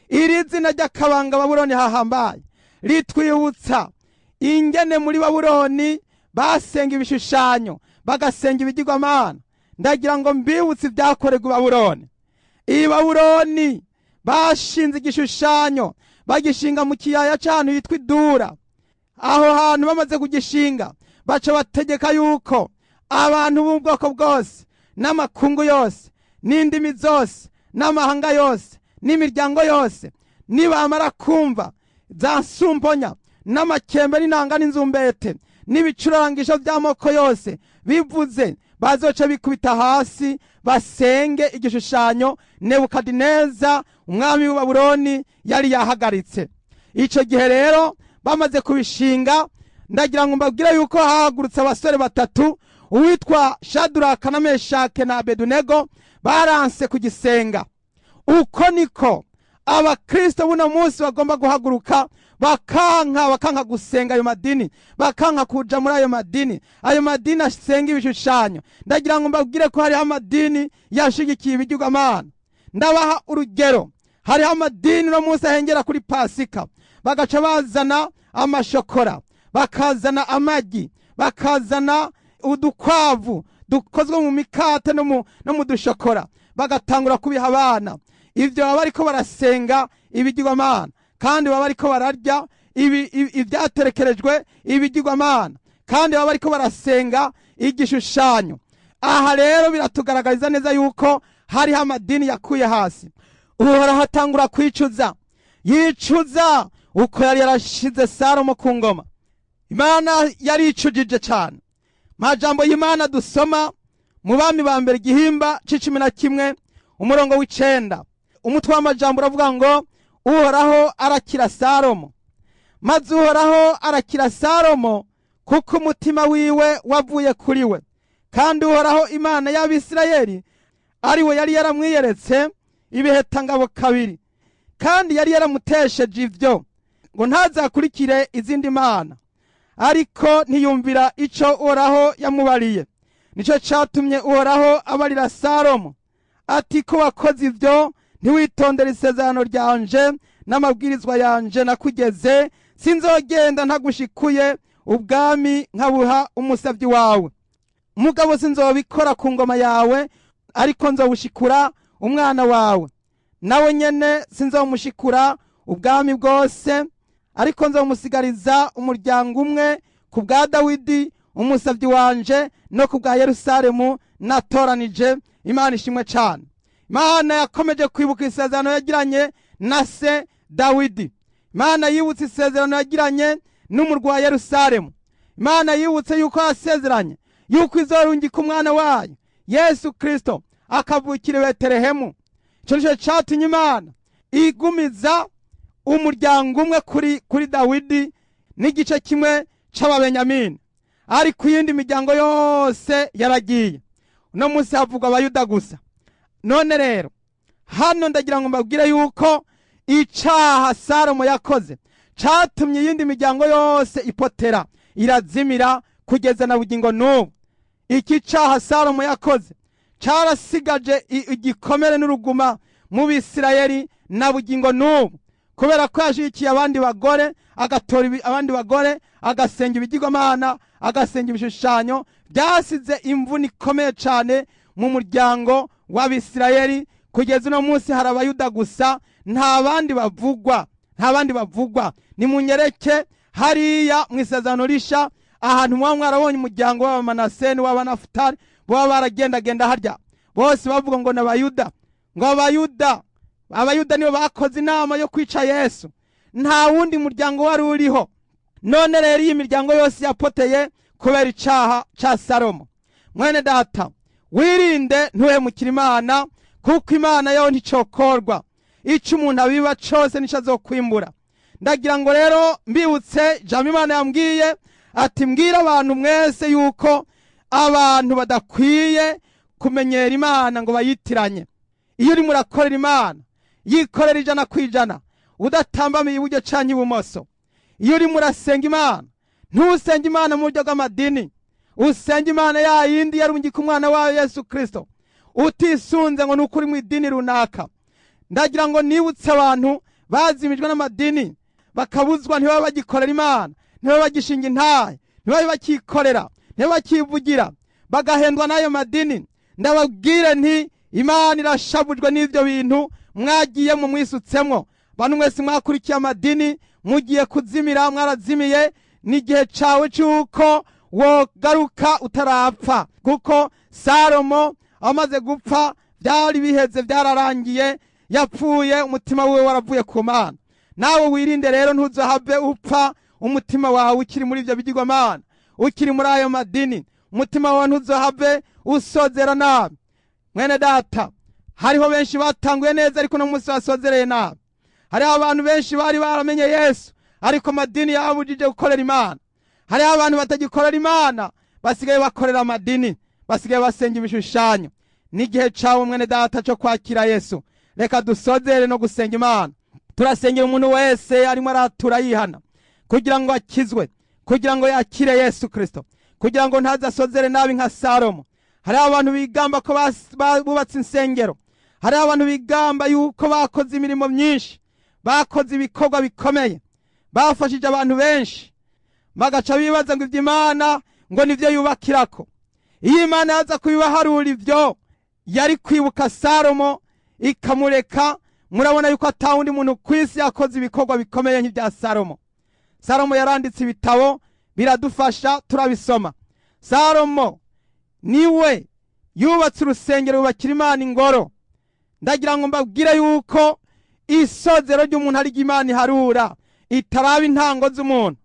Iri zina ry'akabanga Babuloni hahambaye ritwibutsa ingene muri Babuloni basenga ibishushanyo, bagasenga ibigirwamana. Ndagira ngo mbibutse ibyakorerwa Babuloni. Iyi Babuloni bashinze igishushanyo, bagishinga mu kiyaya cy'ahantu hitwa Idura. Aho hantu bamaze kugishinga baca bategeka yuko abantu b'ubwoko bwose n'amakungu yose n'indimi zose n'amahanga yose n'imiryango yose nibamara kumva za nsumponya n'amakembe n'inanga n'inzumbete n'ibicurangisho by'amoko yose bivuze, bazoca bikubita hasi basenge igishushanyo Nebukadineza umwami w'i Babuloni yari yahagaritse. Ico gihe rero bamaze kubishinga, ndagira ngo mbabwire yuko hahagurutse abasore 3, uwitwa Shadraka na Meshake na Abedunego, baranse kugisenga. Uko niko abakristo buno munsi bagomba guhaguruka, bakanka gusenga ayo madini, bakanka kuja muri ayo madini, ayo madini asenga ibishushanyo. Ndagira ngo mbabwire ko hariho amadini yashigikiye ibigirwamana. Ndabaha urugero, hariho amadini no munsi ahengera kuri Pasika, bagaca bazana amashokora, bakazana amagi, bakazana udukwavu dukozwe mu mikate no mu dushokora, bagatangura kubiha abana. Ivyo baba bariko barasenga ibigirwamana, kandi baba bariko bararya ibyaterekerejwe ibigirwamana, kandi baba bariko barasenga igishushanyo. Aha rero biratugaragariza neza yuko Hariho amadini yakuye hasi. Uhoraho atangura kwicuza, yicuza uko yari yarashize Salomo ku ngoma. Imana yaricujije cyane. Majambo y'Imana dusoma mu Bami ba mbere igihimba c'11 umurongo w'9, umutwe w'amajambo uravuga ngo Uhoraho arakira Salomo. Maze Uhoraho arakira Salomo kuko umutima wiwe wavuye kuri we, kandi Uhoraho Imana y'Abisirayeli ari we yari yaramwiyeretse ibihetangabo kabiri, kandi yari yaramutesheje ivyo ngo ntazakurikire izindi mana, ariko ntiyumvira ico Uhoraho yamubariye. Nico catumye Uhoraho abarira Salomo ati ko wakoze ivyo ntiwitondera isezerano ryanje n'amabwirizwa yanje nakugeze, sinzogenda ntagushikuye ubwami nkabuha umusavyi wawe. Mugabo sinzobikora ku ngoma yawe, ariko nzobushikura umwana wawe, nawe nyene sinzomushikura ubwami bwose, ariko nzomusigariza umuryango umwe ku bwa Dawidi umusavyi wanje no ku bwa Yerusalemu natoranije. Imana ishimwe cyane. Imana yakomeje kwibuka isezerano yagiranye na se Dawidi. Imana yibutse isezerano yagiranye n'umurwa wa Yerusalemu. Imana yibutse yuko yasezeranye yuko izorungika umwana wayo Yesu Kristo akavukira i Betelehemu. Ico nico catumye Imana igumiza umuryango umwe kuri Dawidi n'igice kimwe c'Ababenyamini, ariko iyindi miryango yose yaragiye. Uno munsi havugwa Abayuda gusa. None rero hano ndagira ngo mbabwire yuko icaha Salomo yakoze catumye iyindi miryango yose ipotera, irazimira kugeza na bugingo n'ubu. Iki caha Salomo yakoze carasigaje igikomere n'uruguma mu Bisirayeli na bugingo n'ubu, kubera ko yashigikiye abandi bagore, agatora abandi bagore, agasenga ibigirwamana, agasenga ibishushanyo. Byasize imvune ikomeye cyane mu muryango w'Abisirayeli. Kugeza uno munsi hari Abayuda gusa, nta bandi bavugwa, nta bandi bavugwa. Nimunyereke hariya mu isezerano risha ahantu muba mwarabonye umuryango w'Abamanase n'uw'Abanafutali baba baragendagenda harya, bose bavuga ngo n'Abayuda, ngo Abayuda. Abayuda nibo bakoze inama yo kwica Yesu, nta wundi muryango wari uriho. None rero iyi miryango yose yapoteye kubera icaha ca Salomo. Mwene data, wirinde ntuhemukire Imana, kuko Imana yo nticokorwa. Ico umuntu abiba cose nico azokwimbura. Ndagira ngo rero mbibutse jambo Imana yambwiye ati mbwira abantu mwese yuko abantu badakwiye kumenyera Imana ngo bayitiranye. Iyo urimo urakorera Imana, yikorera 100%, udatambamiye iburyo canke ibumoso. Iyo urimo urasenga Imana, ntusenge Imana mu buryo bw'amadini, usenge Imana ya yindi yarungika umwana wayo Yesu Kristo, utisunze ngo nuko uri mu idini runaka. Ndagira ngo nibutse abantu bazimijwe n'amadini, bakabuzwa, ntibaba bagikorera Imana, ntibaba bagishinga intahe, ntibaba bakikorera, ntibaba bakivugira, bagahendwa n'ayo madini. Ndababwire nti Imana irashavujwe n'ivyo bintu mwagiye mu mwisutsemo. Bantu mwese mwakurikiye amadini, mugiye kuzimira, mwarazimiye. N'igihe cawe cy'uko wogaruka utarapfa, kuko Salomo amaze gupfa byari biheze, byararangiye, yapfuye umutima wiwe waravuye ku Mana. Nawe wirinde rero ntuzohave upfa umutima wawe ukiri muri ivyo bigirwamana, ukiri muri ayo madini. Umutima wawe ntuzohave usozera nabi. Mwene data, hariho benshi batanguye neza ariko no munsi basozereye nabi. Hariho abantu benshi bari baramenye Yesu ariko amadini yabujije gukorera Imana. Hariho abantu batagikorera Imana, basigaye bakorera amadini, basigaye basenga ibishushanyo. N'igihe cawe mwene data cyo kwakira Yesu. Reka dusozere no gusenga Imana. Turasengera umuntu wese arimo aratura yihana kugira ngo akizwe, kugira ngo yakire Yesu Kristo, kugira ngo ntazasozere nabi nka Salomo. Hari abantu bigamba ko bubatse insengero, hari abantu bigamba yuko bakoze imirimo myinshi, bakoze ibikorwa bikomeye, bafashije abantu benshi, bagaca bibaza ngo ivy'Imana ngo nivyo yubakirako. Iyo Imana yaza kubibaharura ivyo, yari kwibuka Salomo ikamureka. Murabona yuko atawundi muntu kwisi yakoze ibikorwa bikomeye nk'ibya Salomo. Salomo yaranditse ibitabo biradufasha, turabisoma. Salomo niwe yubatse urusengero, yubakira Imana ingoro. Ndagira ngo mbabwire yuko isozero ry'umuntu ari Imana iharura, itaraba intango z'umuntu.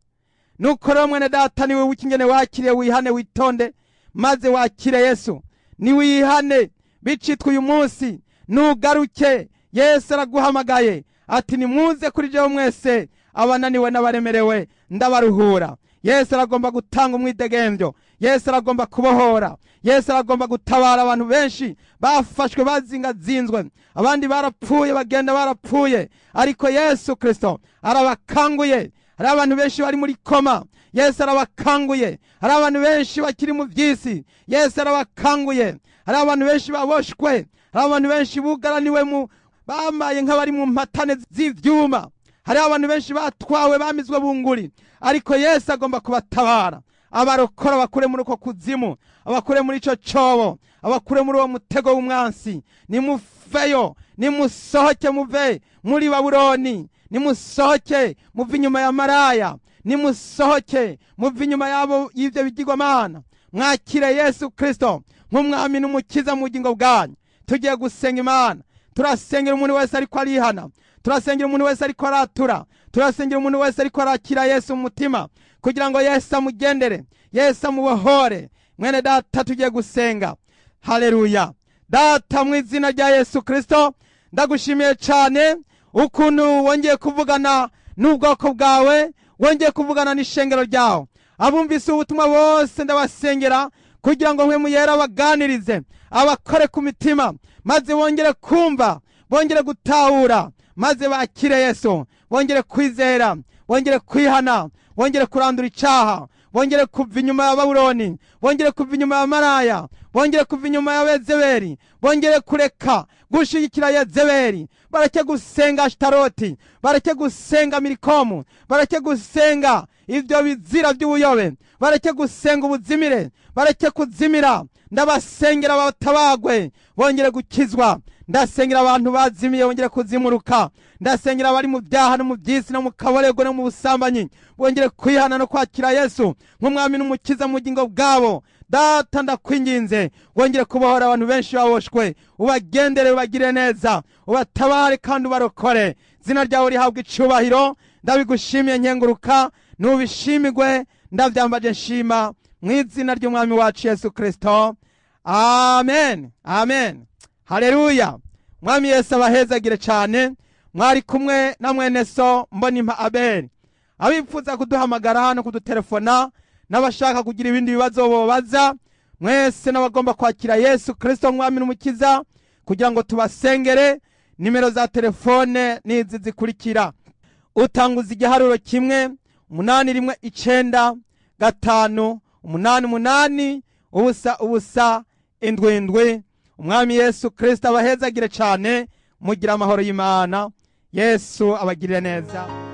Nuko rero mwene data, niwe w'ikingene wakiriye, wihane, witonde maze wakire Yesu. Niwihane bicitwa uyu munsi, nugaruke. Yesu araguhamagaye ati: "Nimuze kuri jewe mwese abananiwe n'abaremerewe, ndabaruhura." Yesu aragomba gutanga umwidegembyo. Yesu aragomba kubohora. Yesu aragomba gutabara abantu benshi bafashwe, bazingazinzwe, abandi barapfuye, bagenda barapfuye, ariko Yesu Kristo arabakanguye. Hari abantu benshi bari muri koma, Yesu arabakanguye. Hari abantu benshi bakiri mu by'isi, Yesu arabakanguye. Hari abantu benshi baboshwe, hari abantu benshi bugaraniwe mu bambaye nk'abari mu mpatane z'ivyuma. Hari abantu benshi batwawe, bamizwe bunguri, ariko Yesu agomba kubatabara, abarokora, abakure muri uko kuzimu, abakure muri ico cobo, abakure muri uwo mutego w'umwansi. Nimufeyo, nimusohoke muve muri Babuloni, nimusohoke muve inyuma ya maraya, nimusohoke muve inyuma yabo y'ivyo bigirwamana, mwakire Yesu Kristo nk'umwami n'umukiza mu bugingo bwanyu. Tugiye gusenga Imana. Turasengera umuntu wese ariko arihana, turasengera umuntu wese ariko aratura, turasengera umuntu wese ariko arakira Yesu mu mutima, kugira ngo Yesu amugendere, Yesu amubohore. Mwene data, tugiye gusenga. Haleluya. Data, mu izina rya Yesu Kristo, ndagushimiye cyane ukuntu wongeye kuvugana n'ubwoko bwawe, wongeye kuvugana n'ishengero ryawe. Abumvise ubutumwa bose ndabasengera kugira ngo Mpwemu Yera abaganirize, abakore ku mitima, maze bongere kumva, bongere gutahura, maze bakire Yesu, bongere kwizera, bongere kwihana, bongere kurandura icaha, bongere kuva inyuma ya Babuloni, bongere kuva inyuma ya maraya, bongere kuva inyuma ya Yezebeli, bongere kureka gushigikira Yezebeli, bareke gusenga Ashitaroti, bareke gusenga Milikomu, bareke gusenga ibyo bizira by'ubuyobe, bareke gusenga ubuzimire, bareke kuzimira. Ndabasengera batabagwe, bongere gukizwa. Ndasengera abantu bazimiye, bongere kuzimuruka. Ndasengera abari mu byaha no mu by'isi no mu kaborego no mu busambanyi, bongere kwihana no kwakira Yesu nk'umwami n'umukiza mu bugingo bwabo. Data, ndakwinginze, wongere kubohora abantu benshi baboshwe, ubagendere, ubagire neza, ubatabare kandi ubarokore. Izina ryawe rihabwa icubahiro. Ndabigushimiye nkenguruka, nubishimirwe. Ndabyambaje nshima mu izina ry'umwami wacu Yesu Kristo. Amen, amen, haleluya. Mwami Yesu abahezagire cyane. Mwari kumwe na mwene so Mbonimpa Abeli. Abifuza kuduhamagara no kudutelefona n'abashaka kugira ibindi bibazo bobaza mwese, n'abagomba kwakira Yesu Kristo mwami n'umukiza kugira ngo tubasengere, nimero za telefone n'izi zikurikira: utanguza igiharuro 1 8 1 9 5 8 8 0 0 7 7. Umwami Yesu Kristo abahezagire cyane. Mugira amahoro y'Imana. Yesu abagirire neza.